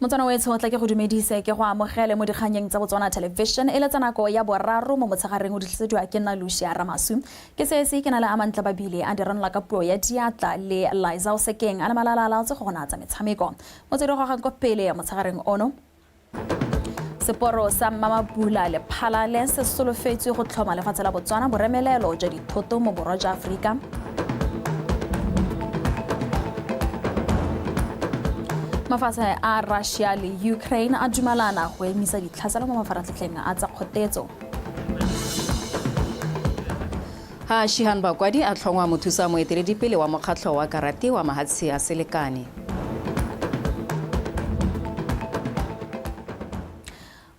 Motswana wetsho, tla ke go dumedise, ke go amogele mo dikganyeng tsa Botswana Television e le tsa nako ya boraro mo motshegareng, o di tlisediwa ke nna Lucia Ramasu. Ke se se ke na le a mantle babile a diranola ka puo ya diatla le Liza Osekeng a le malala a laotse go go natsa metshameko. Motswedi o gogang ko pele motshegareng ono. Seporo sa Mmamabula le Phalale se solofetswe go tlhoma lefatshe la Botswana boremelelo jwa dithoto mo borwa jwa Aforika. Mafatshe a Russia le Ukraine a dumalana go emisa ditlhaselo mo mafaratlhatlheng a tsa kgotetso. Ha Shihan Bakwadi a tlhongwa mothusa moeteledipele wa mokgatlho wa karate wa mahatshe a selekane.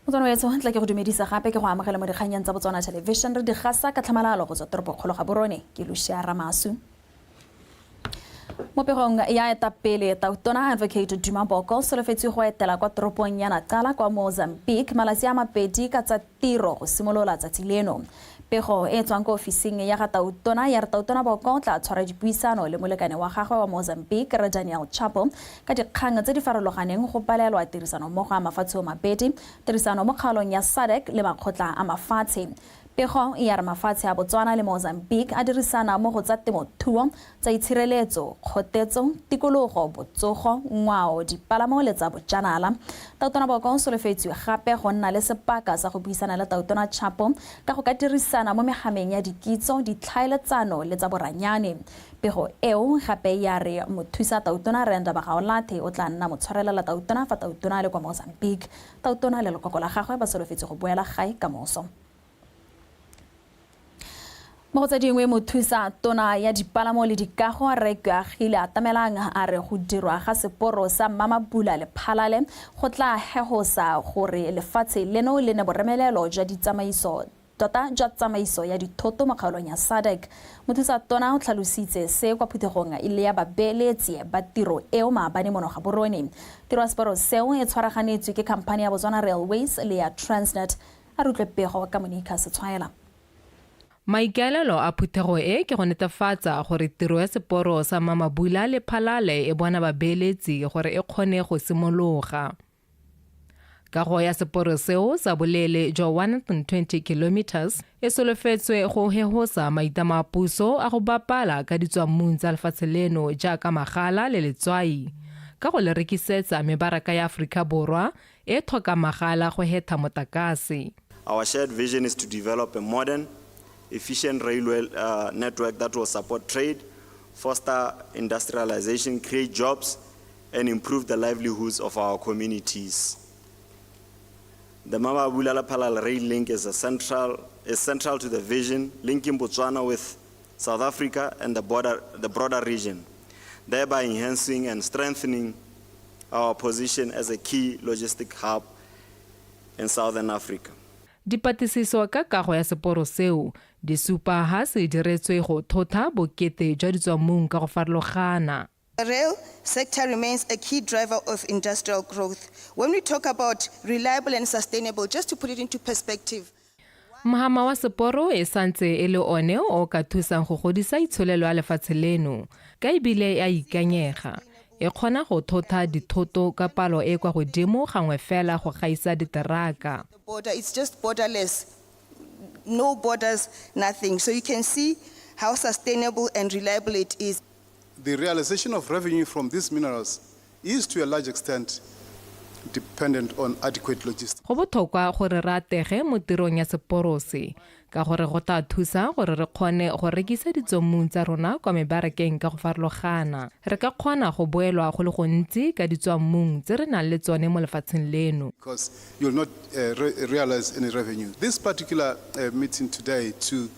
Motswana wetsho, tla ke go dumedisa gape ke go amogele mo dikganyeng tsa Botswana Television, re di gasa ka tlhamalalo go tswa toropokgolo ga Borone. Ke Lucia Ramasu. Mo pegong ya etapele, Tautona Advocate Duma Boko solofetswe go etela kwa toropong ya Nacala kwa Mozambique malatsi a mabedi ka tsa tiro go simolola tsatsi leno. Pego e e tswang ko ofising ya ga Tautona ya re Tautona Boko o tla tshwara dipuisano le molekane wa gagwe wa Mozambique Rre Daniel Chapo ka dikgang tse di farologaneng go palelwa tirisano mmogo a mafatshe o mabedi, tirisano mo kgaolong ya SADC le makgotla a mafatshe. Pego e ya re mafatshe a Botswana le Mozambique a dirisana mo go tsa temothuo, tsa itshireletso, kgotetso, tikologo, botsogo, ngwao, dipalamo le tsa bojanala. Tautona Boko o solofetswe gape go nna le sebaka sa go buisana le Tautona Chapo ka go ka dirisana mo megameng ya dikitso, ditlhaeletsano le tsa boranyane. Pego eo gape ya re mothusa Tautona Rre Ndaba Gaolathe o tla nna motshwarelela Tautona fa Tautona a le kwa Mozambique. Tautona le lekoko la gagwe ba solofetse go boela gae kamoso. Mo go tse dingwe, mothusa tona ya dipalamo le dikago Rre Keagile Atamelang a re go dirwa ga seporo sa Mmamabula le Phalale go tla hehosa gore lefatshe leno le ne boremelelo jwa ditsamaiso tota jwa tsamaiso ya dithoto mo kgaolong ya SADC. Mothusa tona o tlhalositse se kwa phuthegong le ya babeeletsi ba tiro eo maabane mono Gaborone. Tiro ya seporo seo e tshwaraganetswe ke khamphani ya Botswana Railways le ya Transnet. A re utlwe pego ka Monica Setshwaela. Maikaelelo a phuthego e ke go netefatsa gore tiro ya seporo sa Mmamabula le Phalale e bona babeeletsi gore e kgone go simologa. Kago ya seporo seo sa boleele jwa 120 kilometres e solofetswe go hehosa maitlamo a puso a go bapala ka ditswammung tsa lefatshe leno jaaka magala le letswai ka go le rekisetsa mebaraka ya Aforika Borwa e tlhokang magala go hetha motlakase. Our shared vision is to develop a modern, efficient railway network that will support trade, foster industrialization, create jobs, and improve the livelihoods of our communities. The Mmamabula-Lephalale Rail Link is, a central, is central to the vision, linking Botswana with South Africa and the broader region, thereby enhancing and strengthening our position as a key logistic hub in Southern Africa. Dipatlisiso ka kago ya seporo seo di supa ha se diretswe go thotha bokete jwa ditswammung ka go farologana. The rail sector remains a key driver of industrial growth. When we talk about reliable and sustainable, just to put it into perspective, Mohama wa seporo e santse e le one o ka thusang go godisa itsholelo ya lefatshe leno ka ebile e a ikanyega. E kgona go thotha dithoto ka palo e e kwa godimo gangwe fela go gaisa diteraka. The border, it's just borderless, no borders, nothing. So you can see how sustainable and reliable it is. The realization of revenue from these minerals is to a large extent dependent on adequate logistics. Go botlhokwa gore re atege mo tirong ya seporo se ka gore go tla thusa gore re kgone go rekisa ditswammung tsa rona kwa mebarakeng ka go farologana. Re ka kgona go boelwa go le gontsi ka ditswammung tse re nang le tsone mo lefatsheng leno. Because you'll not realize any revenue. This particular meeting today to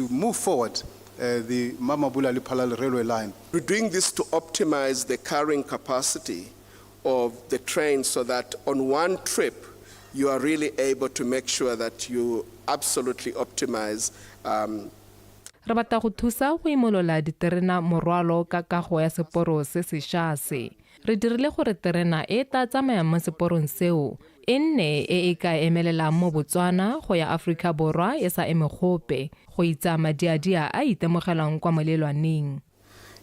move forward the Mmamabula Lephalale railway line. We're doing this to optimize the carrying capacity of the train so that on one trip you are really able to make sure that you absolutely optimize. Re batla go thusa go imolola diterena morwalo ka kago ya seporo se sešwa se. Re dirile gore terena e e tla tsamayang mo seporong seo e nne e e ka emelelang mo Botswana go ya Aforika Borwa e sa eme gope go itsa madiadia a a itemogelwang kwa molelwaneng.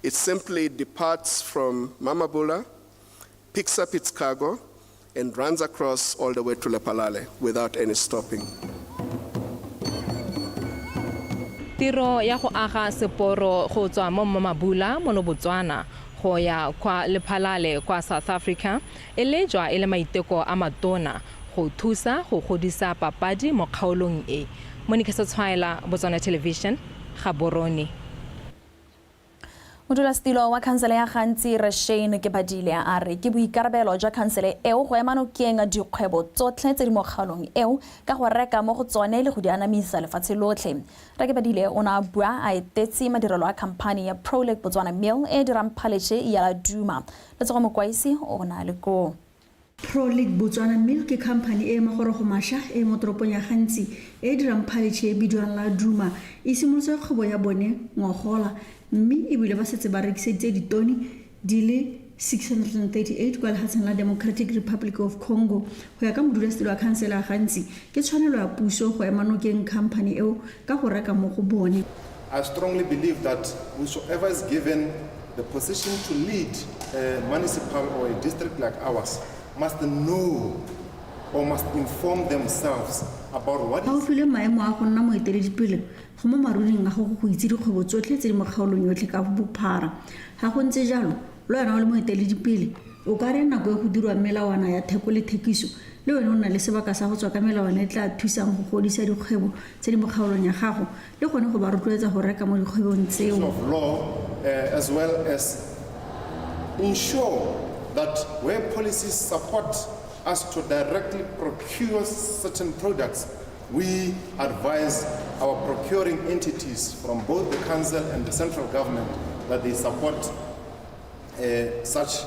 It simply departs from Mmamabula, picks up its cargo, and runs across all the way to Lephalale without any stopping. Tiro ya go aga seporo go tswa mo Mmamabula mono Botswana go ya kwa Lephalale kwa South Africa e lejwa e le maiteko a matona go thusa go godisa papadi mo kgaolong e. Monica Setshwaela, Botswana Television, Gaborone. Modulasetilo wa khansele ya Gantsi Rre Shane Kebadile a re ke boikarabelo jwa khansele eo go ema nokeng dikgwebo tsotlhe tse di mo kgaolong eo ka go reka mo go tsone le go di anamisa lefatshe lotlhe. Rre Kebadile o ne a bua a etetse madirelo a khamphani ya Prolec Botswana Mill e e dirang phaletšhe ya Laduma. Letsogo Mokwaisi o ne a le koo. Prolic Botswana Milk ke khamphani e e magorogo masha e e mo toropong ya Gantsi e e dirang phaletšhe e e bidiwang Laduma. E simolotse kgwebo ya bone ngogola mme e bile ba setse ba rekiseditse ditone di le 638 kwa lehatsheng la Democratic Republic of Congo. Go ya ka modulasetilo wa khansele ya Gantsi, ke tshwanelo ya puso go ema nokeng khamphani eo ka go reka mo go bone. I strongly believe that whosoever is given the position to lead a municipal or a district like ours must know or must inform themselves about what Fa o is filwe maemo a go nna moeteledipele, go mo maruding a gago go itse dikgwebo tsotlhe tse di mo kgaolong yotlhe ka bophara. Ga go ntse jalo, le wena o le moeteledipele, o ka re nako e go dirwang melawana ya theko le thekiso, le wena o nna le sebaka sa go tswa ka melawana e tla thusang go godisa dikgwebo tse di mo kgaolong ya gago le gone go ba rotloetsa go reka mo dikgwebong tseo. of law as well as ensure that where policies support us to directly procure certain products, we advise our procuring entities from both the council and the central government that they support such,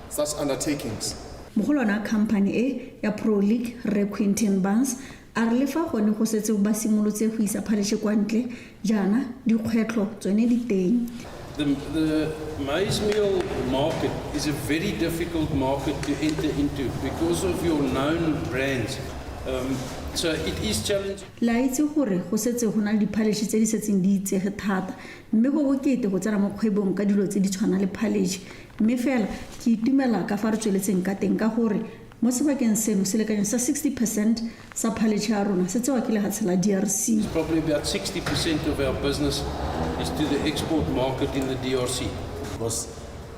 such undertakings. Mogolwane wa khamphani e ya Pro League, Rre Quinton Barnes, a re le fa gone go setse ba simolotse go isa phaletšhe kwa ntle jaana, dikgwetlho tsone di teng. The maize meal market is a very difficult market to enter into because of your known brands. So it is challenging. Le a itse gore go setse go na le diphaletšhe tse di setseng di itsege thata mme go bokete go tsena mo kgwebong ka dilo tse di tshwana le phaletšhe. Mme fela ke itumela ka fa re tsweletseng ka teng ka gore mo sebakeng seno selekanyo sa 60 percent sa phaletšhe ya rona se tsewa ke lehatshe la DRC. Probably about 60% of our business is to the export market in the DRC. Because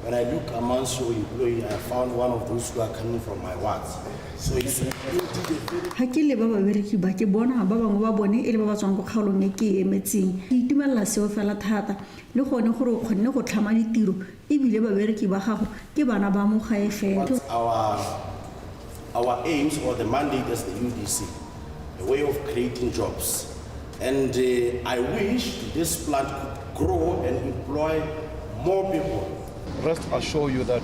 when I look amongst your employee, I found one of those who are coming from my wards. So it's indeed a very Ga ke leba babereki ba ke bona ba bangwe ba bone e le ba ba tswang ko kgaolong e ke e emetseng. Ke itumelela seo fela thata le gone gore o kgonne go tlhama ditiro ebile babereki ba gago ke bana ba mo gae fela. What our aims or the mandate as the UDC, a way of creating jobs. And I wish this plant could grow and employ more people. Rest assure you that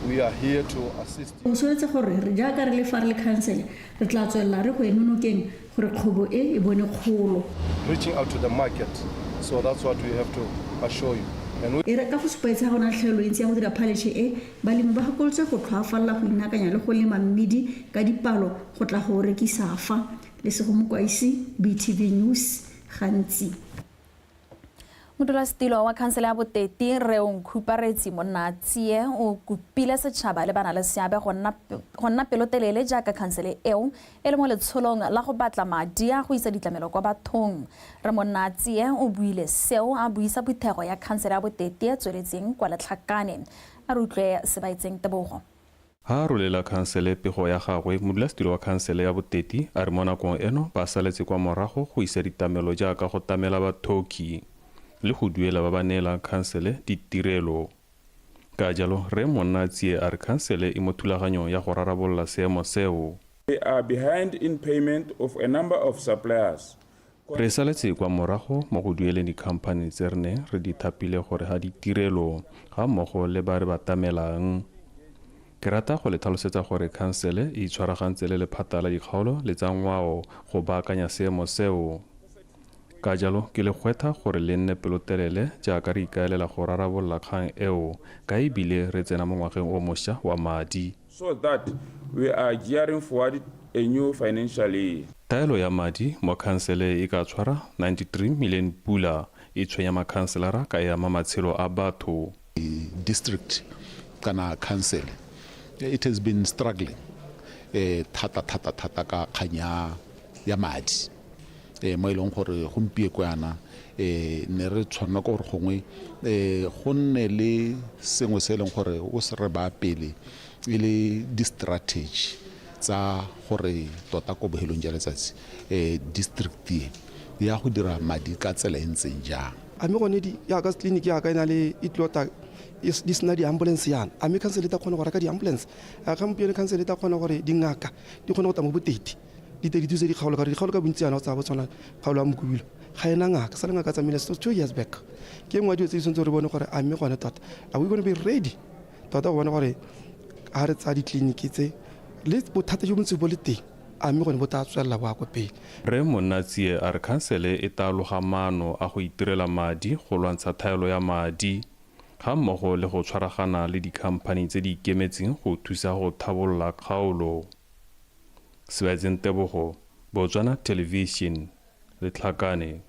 we are here to assist you. O soletse gore re jaaka re le fa re le khansele re tla tswelela re go eme nokeng gore kgwebo e e bone kgolo. Reaching out to the market, so that's what we have to assure you. And we E re ka go supaetse ga go na le tlhaelo e ntsi ya go dira phaletšhe e, balemi ba gakolotswe go tlhoafalela go inaakanya le go lema mmidi ka dipalo go tla go o rekisa fa. Lesego Mokwaisi, BTV News, Gantsi. Modulasetilo wa khansele ya Boteti Rre Onkhuparetsi Monnatsie o kopile setšhaba le bana le seabe go nna pelotelele jaaka khansele eo e le mo letsholong la go batla madi a go isa ditlamelo kwa bathong. Rre Monnatsie o buile seo a buisa phuthego ya khansele ya Boteti e tsweletseng kwa Letlhakane. A re utlwe se ba itseng Tebogo. Ha a rolela khansele pego ya gagwe, modulasetilo wa khansele ya Boteti a re mo nakong eno ba saletse kwa morago go isa ditlamelo jaaka go tlamela bathoki le go duela ba ba neelang khansele ditirelo. Ka jalo, Rre Monnatsie a re khansele e mo thulaganyong ya go rarabolola seemo seo. We are behind in payment of a number of suppliers. Re saletse kwa morago mo go dueleng dikhamphani tse re neng re di thapile gore ga ditirelo ga mmogo le ba re ba tamelang. Ke rata go le tlhalosetsa gore khansele e itshwaragantse le lephata la dikgaolo le tsa ngwao go baakanya seemo seo. Ka jalo ke le gwetlha gore le nne pelotelele jaaka re ikaelela go rarabolola kgang eo ka ebile re tsena mo ngwageng o mošwa wa madi. So that we are gearing forward a new financial year. Taelo ya madi mo khansele e ka tshwara 93 million pula e tshwenya makhanselara ka e ama matshelo a batho. District kana council, it has been struggling. um thata thata thata ka kgang ya madi um mo e leng gore gompieko yana um ne re tshwanela ke gore gongwe um go nne le sengwe se e leng gore o se re baya pele e le di-strategy tsa gore tota ko bohelong jwa letsatsi um district e ya go dira madi ka tsela e ntseng jang. A mme gone yaka tleliniki yaka e na le e tlota di sena di-ambulance yana, a mme council e tla kgona go reka di-ambulance? A gompieno council e tla kgona gore dingaka di kgone go tla mo Boteti di tle di thuse dikgaolo, ka gore dikgaolo ka bontsi yana go tsaya Botswana, kgaolo ya Mokubilo ga ena ngaka, sa le ngaka tsamaile so 2 years back. Ke nngwe ya dilo tse di tshwanetse re bone gore a mme gone tota are we gonna be ready tota go bona gore ga re tsaya ditleliniki tse le bothata jo bontsi bo le teng, a mme gone bo tla tswelela bo ya kwa pele. Rre Monnatsie a re khansele e tla loga maano a go itirela madi go lwantsha thaelo ya madi, ga mmogo le go tshwaragana le dikhamphani tse di ikemetseng go thusa go thabolola kgaolo. Sebaetseng Tebogo, Botswana Television, Letlhakane.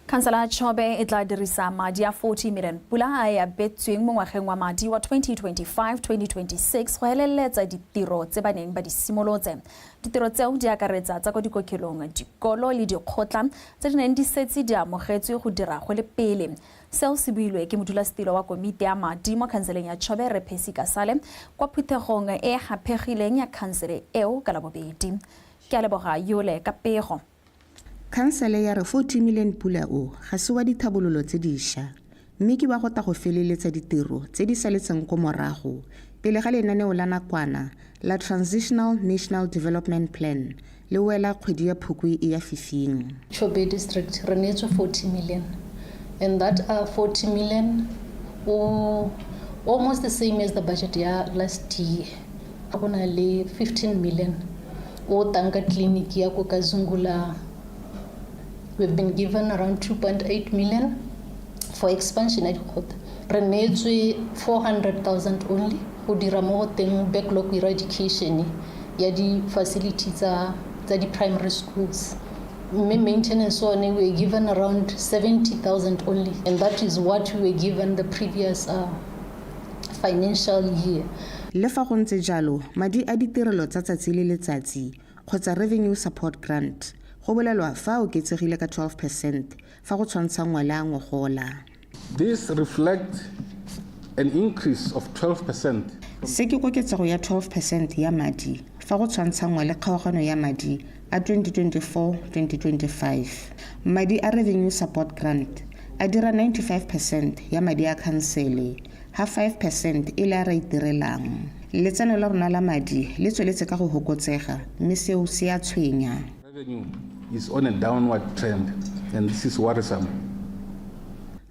Khansela ya Chobe e tla dirisa madi a 40 million pula a e abetsweng mo ngwageng wa madi wa 2025-2026 go heleletsa ditiro tse ba neng ba di simolotse. Ditiro tseo di akaretsa tsa kwa dikokelong, dikolo le dikgotla tse di neng di setse di amogetswe go dira go le pele. Seo se builwe ke modulasetilo wa komiti ya madi mo khanseleng ya Chobe, Rre Percy Kasale, kwa phuthegong e e haphegileng ya khansele eo ka Labobedi. Ke a leboga Yole ka pego. Khansele ya re 40 million pula o ga se wa dithabololo tse diša, mme ke wa go ta go feleletsa ditiro tse di saletseng ko morago pele ga lenaneo la nakwana la Transitional National Development Plan le wela kgwedi ya Phukwi e ya fifing. Chobe District re neetswe 40 million and that 40 million o almost the same as the budget ya last year. Go na le 15 million o tang ka clinic ya ko Kazungula. We've been given around 2.8 million for expansion ya dikgotla. Re neetswe 400,000 only go dira mo go teng backlog eradication ya di-facility tsa di-primary schools. Mme maintenance one we were given around 70,000 only, and that is what we were given the previous financial year. Le fa go ntse jalo, madi a ditirelo tsa tsatsi le letsatsi kgotsa revenue support grant go bolelwa fa a oketsegile ka 12% fa go tshwantshanngwa le a ngogola. This reflects an increase of 12%. Se ke koketsego ya 12% ya madi fa go tshwantshanngwa le kgaogano ya madi a 2024-2025. Madi a revenue support grant a dira 95% ya madi a khansele, ha 5% e le a re a itirelang. Letseno la rona la madi le tsweletse ka go hokotsega mme seo se a tshwenya. Revenue is on a downward trend and this is worrisome.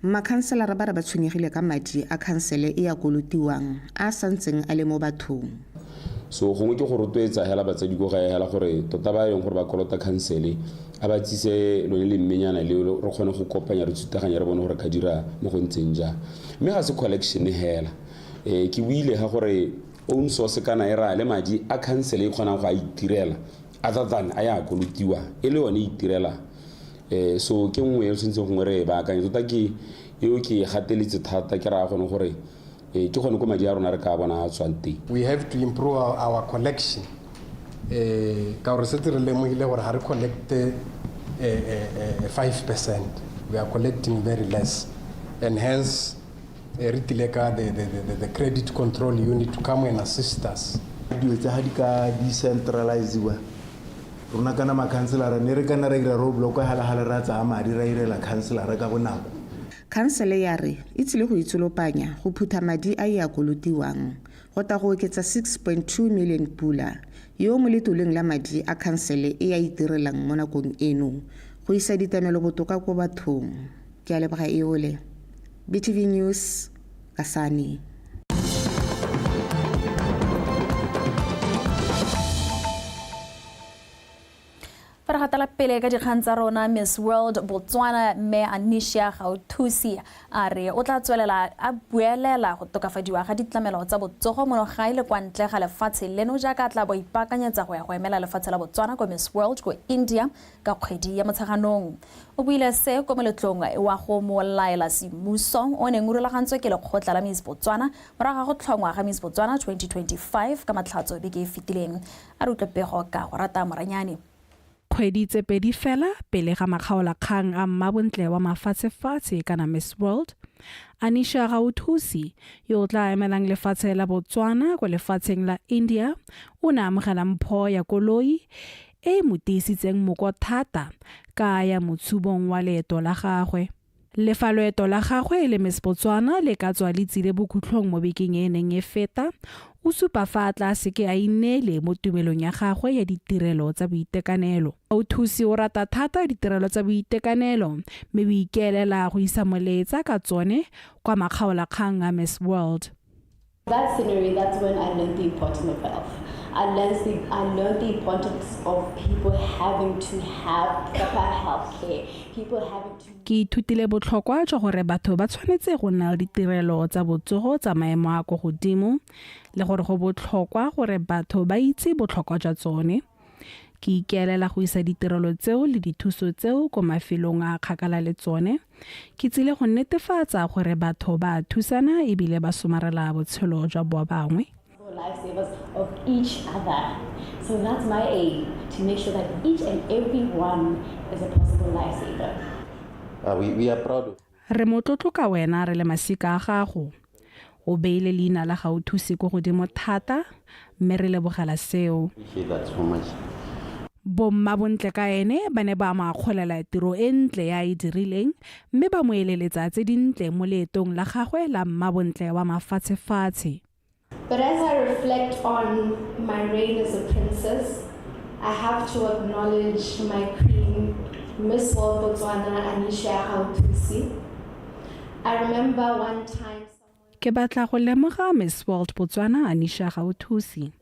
Makhanselara ba re ba tshwenyegile ka madi a khansele e a kolotiwang a a santseng a le mo bathong. So gongwe ke go rotloetsa hela batsadi ko gae hela gore tota ba e leng gore ba kolota khansele a ba tsise lone lemmenyana leo re kgone go kopanya re thutaganya re bone gore ka dira mo go ntseng jang. Mme ga se collection hela. Ke buile ga gore own source kana e raya le madi a khansele e kgonang go a itirela other than a ya kolotiwa e le yone e itirelang. So ke nngwe e tshwanetseng gongwe re e baakanye tota ke eo ke e gateletse thata ke raya gone gore ke gone ko madi a rona re ka bona a tswang teng. We have to improve our collection ka gore setse re lemogile gore ga re collecte 5%, we are collecting very less, and hence re tlile ka the credit control unit to come and assist us. Dilo tsa ga di ka decentraliziwa rona kana makhanselara ne re kana ra ira roadblock hala hala ra tsaya madi ra irela khanselara ka bonako. Khansele ya re e tsile go itsolopanya go phutha madi a e a kolotiwang go ta go oketsa 6.2 million pula yo mo letoleng la madi a khansele e a itirelang mo nakong eno go isa ditlamelo botoka ko bathong. Ke a leboga Eole. BTV News, Kasane. Fa re gatela pele ka dikgang tsa rona Miss World Botswana mme Anisha Gaothusi a re o tla tswelela a buelela go tokafadiwa ga ditlamelo tsa botsogo mono gae le kwa ntle ga lefatshe leno jaaka a tla bo ipaakanyetsa go ya go emela lefatshe la Botswana ko Miss World ko India ka kgwedi ya Motsheganong. O buile se ko moletlong wa go mo laela semmuso o neng o rulagantswe ke lekgotla la Miss Botswana morago ga go tlhongwa ga Miss Botswana 2025 ka Matlhatso beke e fetileng. A re utlwe pego ka go rata Moranyane. Kgwedi tse pedi fela pele ga makgaolakgang a mmabontle wa mafatshefatshe kana Miss World, Anisha Gaothusi, yo o tla emelang lefatshe la Botswana kwa lefatsheng la India, o ne a amogela mpho ya koloi e e mo tiisitseng moko thata ka a ya motshubong wa leeto la gagwe. Le fa loeto la gagwe e le Miss Botswana le ka tswa le tsile bokhutlhong mo bekeng e e neng e feta, o supa fa a tla seke a ineele mo tumelong ya gagwe ya ditirelo tsa boitekanelo. Othusi o rata thata ditirelo tsa boitekanelo mme o ikeelela go isa moletsa ka tsone kwa makgaolakgang a Miss World. That scenery, that's when I learned the importance of health. I learned the, I learned the importance of people having to have proper health care, people having to Ke ithutile botlhokwa jwa gore batho ba tshwanetse go nna le ditirelo tsa botsogo tsa maemo a kwa godimo le gore go botlhokwa gore batho ba itse botlhokwa jwa tsone. Ke ikeelela go isa ditirelo tseo le dithuso tseo ko mafelong a a kgakala le tsone. Ke tsile go netefatsa gore batho ba a thusana ebile ba somarela botshelo jwa boa bangwe. lifesavers of each other. So that's my aim, to make sure that each and every one is a possible lifesaver. Uh, we, we are proud of Re motlotlo ka wena re le masika a gago. O beile leina la Gaothuse ko godimo thata mme re lebogela seo. Bomma bontle ka ene ba ne ba mo akgolela tiro e ntle ya e dirileng mme ba mo eleletsa tse dintle mo leetong la gagwe la mmabontle wa mafatshefatshe. But as I reflect on my reign as a princess, I have to acknowledge my queen, Miss World Botswana Anisha Gaothuse. I remember one time Ke batla go lemoga Miss World Botswana Anisha Gaothuse.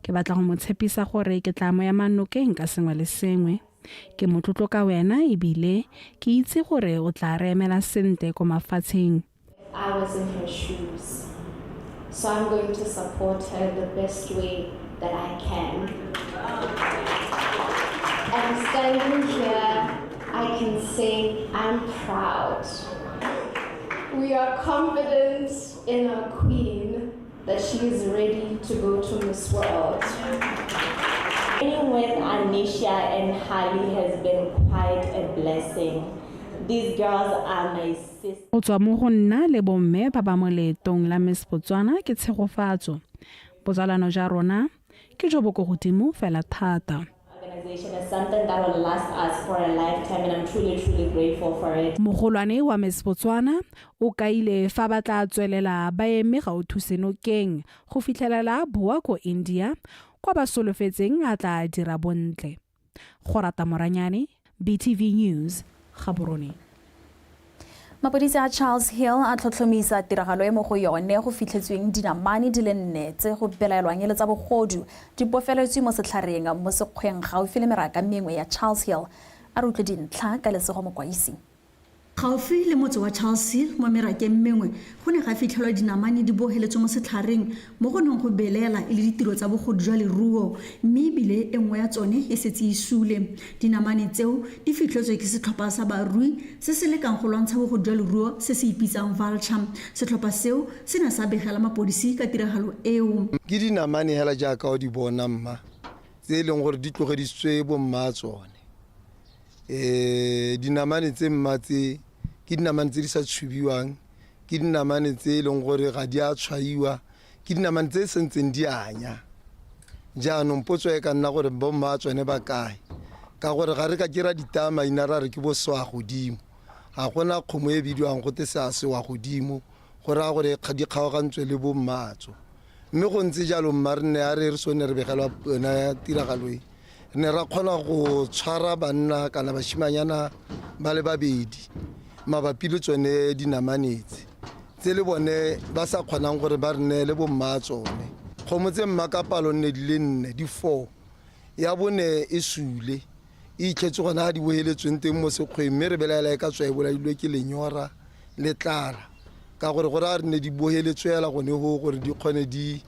Ke batla go mo tshepisa gore ke tla mo ema nokeng ka sengwe le sengwe. Ke motlotlo ka wena ebile ke itse gore o tla re emela sentle ko mafatsheng. I was in her shoes. So I'm going to support her the best way that I can. And standing here, I can say I'm proud. We are confident in our queen that she is ready to go to Miss World. Training with Anisha and Holly has been quite a blessing. These girls are my sisters. Go tswa mo go nna le bomme ba ba mo leetong la Miss Botswana ke tshegofatso. Botsalano jwa rona ke jo bo ko godimo fela thata. Organization is something that will last us for a lifetime and I'm truly, truly grateful for it. Mogolwane wa Miss Botswana o kaile fa ba tla tswelela ba eme Gaothuse nokeng go fitlhelela a boa ko India kwa ba solofetseng a tla dira bontle. Gorata Moranyane, BTV News, Gaborone. Mapodisi a Charles Hill a tlhotlhomisa tiragalo e mo go yone go fitlhetsweng dinamane di le nne tse go belaelwang e le tsa bogodu di bofeletswe mo setlhareng mo sekgweng gaufi le meraka mengwe ya Charles Hill. A re utlwe dintlha ka Lesego Mokwaisi. Gaufi le motse wa Charles Hill mo merakeng mengwe go ne ga fitlhelwa dinamane di boheletswe mo setlhareng mo go neng go belaela e le ditiro tsa bogodu jwa leruo mme ebile e nngwe ya tsone e setse e sule. Dinamane tseo di fitlhetswe ke setlhopha sa barui se se lekang go lwantsha bogodu jwa leruo se se ipitsang Vulture. Setlhopha seo se ne sa begela mapodisi ka tiragalo eo. Ke dinamane hela jaaka o di bona mma, tse e leng gore di tlogedisitswe bomma tsone. Um dinamane tse mma tse ke dinamane tse di sa tshubiwang, ke dinamane tse e leng gore ga di a tshwaiwa, ke dinamane tse sentseng di anya. Jaanong potso e ka nna gore bomma tsone ba kae, ka gore ga re ka ke ra ditaya maina ra re ke bo sewa godimo. Ga gona kgomo e bidiwang gote se a sewa godimo, go raya gore di kgaogantswe le bommatso. Mme go ntse jalo mma re ne a re re sone re begelwa yona tiragalo e, re ne ra kgona go tshwara banna kana bashimanyana ba le babedi mabapi le tsone dinamane tse, tse le bone ba sa kgonang gore ba re neele bomma tsone. Kgomo tse mma ka palo nne di le nne, di four, ya bone e sule. E itlhetse gona ga di boheletsweng teng mo sekgweng mme re belaela e ka tswa e bolailwe ke lenyora le tlala ka gore go raya re ne di boheletswe fela gone go gore di kgone di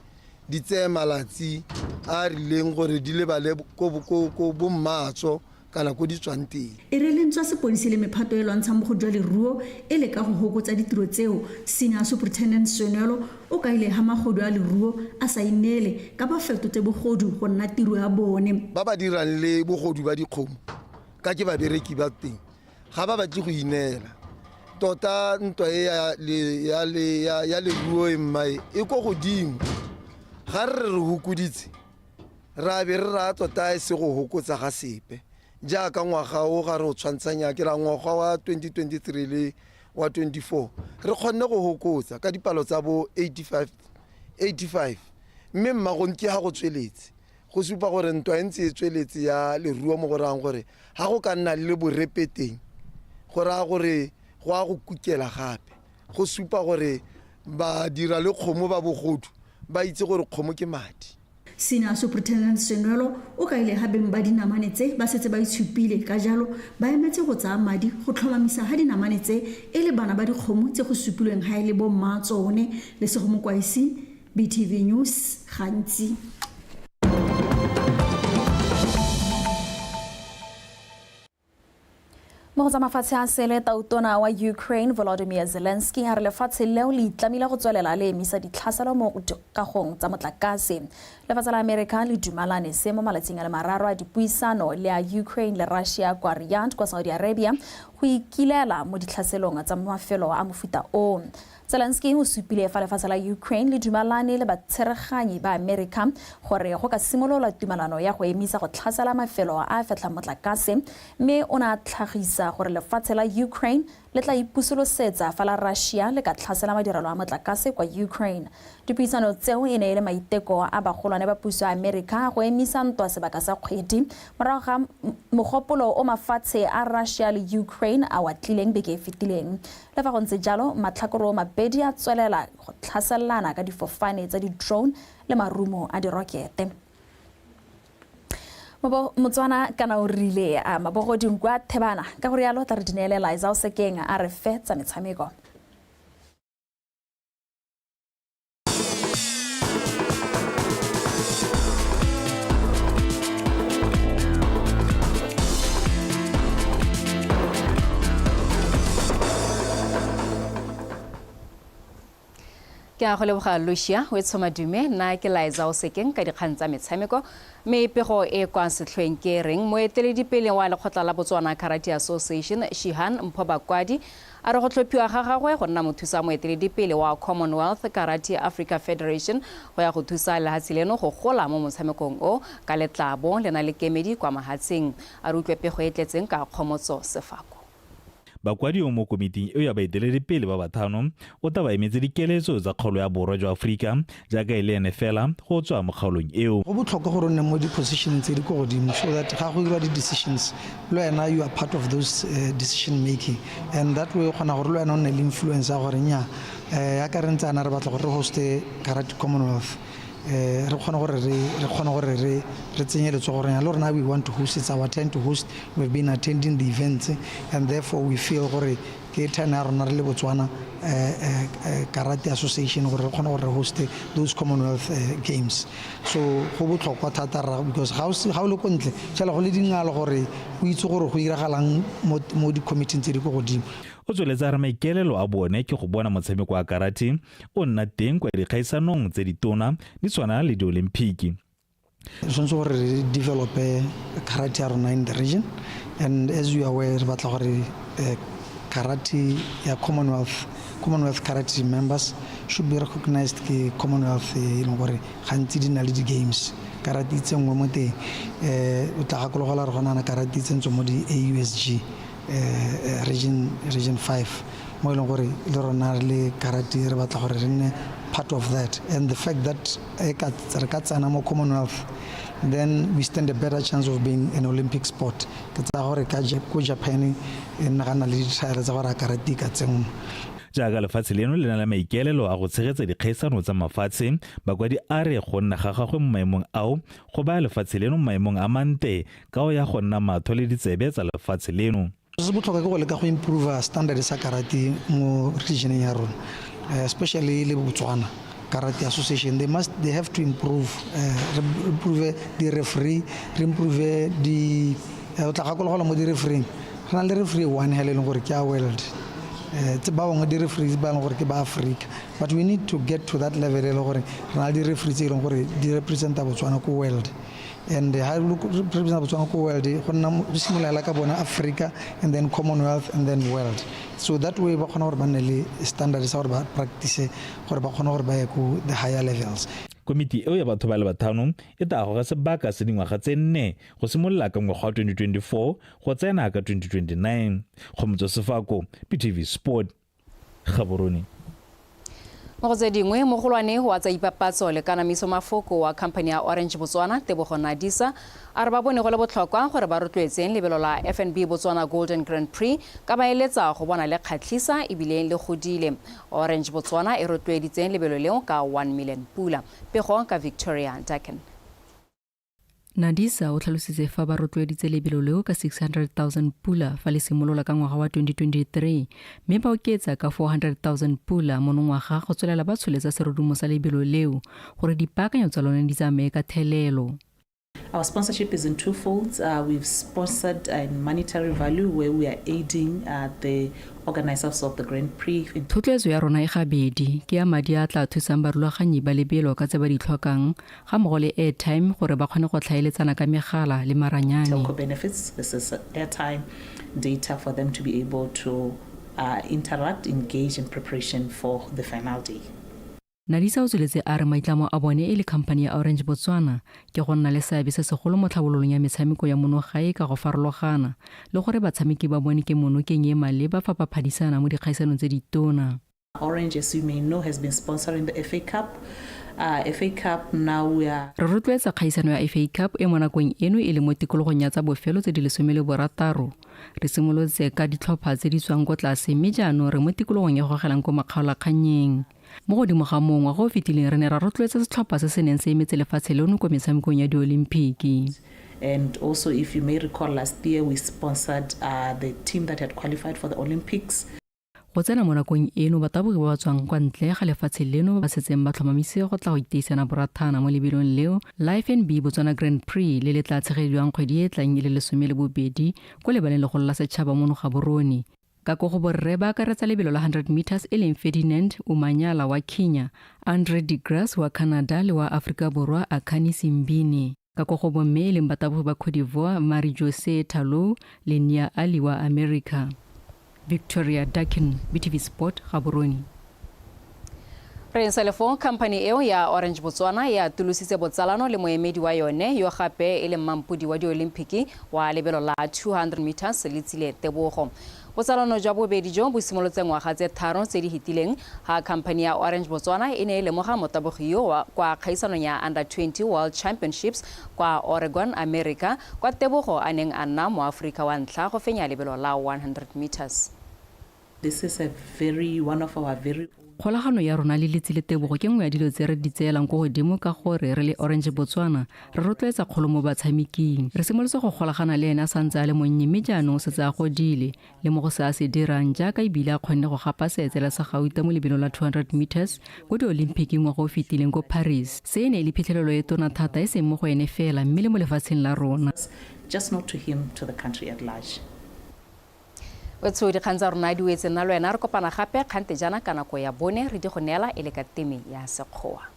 di tseye malatsi a a rileng gore di lebale ko bommaatso kana ko di tswang teng. E re le ntswa sepodisi le mephato e lwantshang bogodu jwa leruo e leka go hokotsa ditiro tseo, Senior Superintendent Senwelo o kaile ha magodu a leruo a sa ineele ka ba fetotse bogodu go nna tiro ya bone. Ba ba dirang le bogodu ba dikgomo ka ke babereki ba teng ga ba batle go ineela. Tota ntwa e ya leruo e mmae e ko godimo. Ga re re re hokoditse ra be re raya tota e se go hokotsa ga sepe. Jaaka ngwaga o ga re o tshwantshanya ke ra ngwaga wa 2023 le wa 24 re kgonne go hokotsa ka dipalo tsa bo 85, 85 mme mmagong ke ga go tsweletse go supa gore ntwa e ntse e tsweletse ya leruo mo go rayang gore ga go ka nna le borepe teng go raya gore go a go kukela gape go supa gore badira le kgomo ba bogodu ba itse gore kgomo ke madi. Senior Superintendent Senwelo o kaile ha beng ba dinamane tse ba setse ba itshupile, ka jalo ba emetse go tsaya madi go tlhomamisa ha dinamane tse e le bana ba dikgomo tse go supilweng ha e le bo mmaatsone. Lesego Mokwaisi, BTV News, Gantsi. Mo go tsa mafatshe a sele, tautona wa Ukraine Volodymyr Zelensky a re lefatshe leo le itlamile go tswelela le emisa ditlhaselo mo dikagong tsa motlakase. Lefatshe la Amerika le dumalane se mo malatsing a le mararo a dipuisano le a Ukraine le Russia kwa Riyadh kwa Saudi Arabia go ikilela mo ditlhaselong tsa mafelo a mofuta o. Zelensky o supile fa lefatshe la Ukraine le dumalane le batshereganyi ba Amerika gore go ka simololwa tumalano ya go emisa go tlhasela mafelo a a fetlhang motlakase, mme o ne a tlhagisa gore lefatshe la Ukraine le tla ipusolosetsa fa la Russia le ka tlhasela madirelo a motlakase kwa Ukraine. Dipuisano tseo e ne e le maiteko a bagolwane ba puso ya Amerika go emisa ntwa sebaka sa kgwedi morago ga mogopolo o mafatshe a Russia le Ukraine a wa tlileng beke e fetileng. Le fa go ntse jalo, matlhakore o mabedi a tswelela go tlhaselana ka difofane tsa di-drone le marumo a dirokete. Motswana kana o rile a mabogoding kwa Thebana, ka go rialo tla re di neele Liza Osekeng a re fe tsa metshameko. Ke a go leboga Lucia o e tshomadume nna ke Liza o sekeng ka dikgang tsa metshameko mme pego e kwa setlhoeng ke reng moeteledipele wa lekgotla la Botswana Karate Association Shihan Mpho Bakwadi A re go tlhophiwa ga gagwe go nna mothusa moeteledipele wa Commonwealth Karate Africa Federation go ya go thusa lehatshe leno go gola mo motshamekong o ka letlabo le na le kemedi kwa mahatsheng. A re utlwe pego e tletseng ka Kgomotso Sefako. Bakwadi o mo komiting eo ya baeteledipele ba bathano o tla ba emetse dikeletso tsa kgaolo ya borwa jwa Aforika jaaka e le ene fela go tswa mo kgaolong eo. Go botlhokwa gore o nne mo di-position tse di ko godimo so that ga go dirwa di-decisions le wena you are part of those decision making and that way o kgona gore le wena o nne le influence ya gore nya yaka re ntse ana re batla gore re hoste Karate Commonwealth re kgone gore re kgone gore re re tsenye letsogo gore le rona we want to host, it's our turn to host, we've been attending the events and therefore we feel gore ke turn ya rona re le Botswana Karate Association gore re kgone gore re hoste those Commonwealth Games. So go botlhokwa thata rra because ga o le ko ntle fela go le dingalo gore o itse gore go iragalang mo di-committee tse di ko godimo. O tsweletse a re maikaelelo a bone ke go bona motshameko wa karate o nna teng kwa dikgaisanong tse ditona di tshwana le diolimpiki. Re tshwanetse gore re develope karate ya rona in the region and as you are aware re batla gore karate ya Commonwealth, Commonwealth karate members should be recognized ke Commonwealth e leng gore gantsi di na le di-games karate e tsenngwe mo teng. O tla gakologelwa re gona karate e tsentswe mo di-AUSG region 5 mo e leng gore le rona re le karate re batla gore re nne part of that and the fact that re ka tsena mo Commonwealth then we stand a better chance of being an Olympic sport. Ke tsaya gore ko Japan e nna ga nna le di-trial tsa gore a karate e ka tsenngwa. Jaaka lefatshe leno le na le maikaelelo a go tshegetsa dikgaisano tsa mafatshe, Bakwadi a re go nna ga gagwe mo maemong ao go baya lefatshe leno mo maemong a mante ka o ya go nna matho le ditsebe tsa lefatshe leno. Se se botlhokwa ke go leka go improve standard sa karate mo regioneng ya rona, especially le Botswana Karate Association. They must, they have to improve, re improve di-referee, re improve di, o tla gakologelwa mo di-refereeing re na le referee one hela e leng gore ke a world, tse ba bangwe di-referees ba e leng gore ke ba Africa, but we need to get to that level e leng gore re na le di-referee tse e leng gore di representa Botswana ko world. And ha representa Botswana ko world, go nna go simolola ka bona Africa and then Commonwealth and then world, so that way ba kgona gore ba nne le standard sa gore ba practice gore ba kgone gore ba ye ko the higher levels. Komiti eo ya batho ba le bathano e tla goga sebaka se dingwaga tse nne go simolola ka ngwaga wa 2024 go tsena ka 2029. Kgomotso Sefako, BTV Sport, Gaborone. Mo go tse dingwe, mogolwane wa tsa ipapatso le kanamiso mafoko wa khamphani ya Orange Botswana, Tebogo Nadisa, a re ba bone go le botlhokwa gore ba rotloetseng lebelo la FNB Botswana Golden Grand Prix ka ba eletsa go bona le kgatlhisa ebile le godile. Orange Botswana e rotloeditseng lebelo leo ka 1 million pula. Pego ka Victoria Dakin. Nadisa o tlhalositse fa ba rotloeditse lebelo leo ka 600,000 pula fa le simolola ka ngwaga wa 2023 mme ba oketsa ka 400,000 pula monongwaga go tswelela ba tsholetsa serodumo sa lebelo leo gore dipaakanyo tsa lone di tsamaye ka thelelo. Our sponsorship is in two folds. We've sponsored in monetary value where we are aiding the organizers of the Grand Prix. Thotloetso ya rona e gabedi, ke ya madi a a tla thusang barulaganyi ba lebelo ka tse ba di tlhokang ga mmogo le airtime gore ba kgone go tlhaeletsana ka megala le maranyane. Telco benefits, this is airtime data for them to be able to interact, engage in preparation for the final day. Nadisa o tsweletse a re maitlamo a bone e le khamphani ya Orange Botswana ke go nna le seabe se segolo mo tlhabololong ya metshameko ya mono gae ka go farologana le gore batshameki ba bone kemonokeng e e maleba fa ba phadisana mo dikgaisanong tse ditona. Orange, as you may know, has been sponsoring the FA Cup. FA Cup, now we are. Re rotloetsa kgaisano ya FA Cup e mo nakong eno e leng mo tikologong ya tsa bofelo tse di 16. Re simolotse ka ditlhopha tse di tswang ko tlase mme jaanong re mo tikologong e gogelang ko makgaolakgannyeng. Mo godimo ga moo, ngwaga o fetileng re ne ra rotloetsa setlhopha se se neng se emetse lefatshe leno ko metshamekong ya Diolimpiki. And also, if you may recall, last year we sponsored the team that had qualified for the Olympics. Go tsena mo nakong eno, batabogi ba ba tswang kwa ntle ga lefatshe leno ba setseng ba tlhomamise go tla go iteisana borathana mo lebelong leo la FNB Botswana Grand Prix le le tla tshegediwang kgwedi e e tlang e le 12 ko lebaleng legolo la setšhaba mono Gaborone. Ka ko go borre ba akaretsa lebelo la 100 meters e leng Ferdinand Omanyala wa Kenya, Andre De Grasse wa Canada le wa Aforika Borwa Akani Simbine. Ka ko go bomme e leng batabogi ba Cote d'Ivoire Marie-Josee Talou le Nia Ali wa America. Victoria Dakin, BTV Sport, Gaborone. Re sa le foo, khamphani eo ya Orange Botswana e atolositse botsalano le moemedi wa yone yo gape e leng mampodi wa Diolimpiki wa lebelo la 200 meters Letsile Tebogo. Botsalano jwa bobedi jo bo simolotse ngwaga tse tharo tse di fetileng ha khamphani ya Orange Botswana e ne e lemoga motabogi yo kwa kgaisanong ya Under 20 World Championships kwa Oregon, America, kwa Tebogo a neng a nna Moaforika wa ntlha go fenya lebelo la 100 meters. This is a very, one of our very Kgolagano ya rona le Letsile Tebogo ke nngwe ya dilo tse re di tseelang ko godimo ka gore re le Orange Botswana re rotloetsa kgolo mo batshameking. Re simolotse go golagana le ene a santse a le monnye mme jaanong o setse a godile le mo go se a se dirang jaaka ebile a kgonne go gapa seetsela sa gauta mo lebelong la 200 meters ko Diolimpiki ngwaga o fetileng ko Paris. Se e ne e le phitlhelelo e tona thata e seng mo go ene fela mme le mo lefatsheng la rona. Just not to him, to the country at large. Wetsho, dikgang tsa rona di wetse, nna le wena re kopana gape kgante jaana ka nako ya bone re di go neela e le ka teme ya Sekgowa.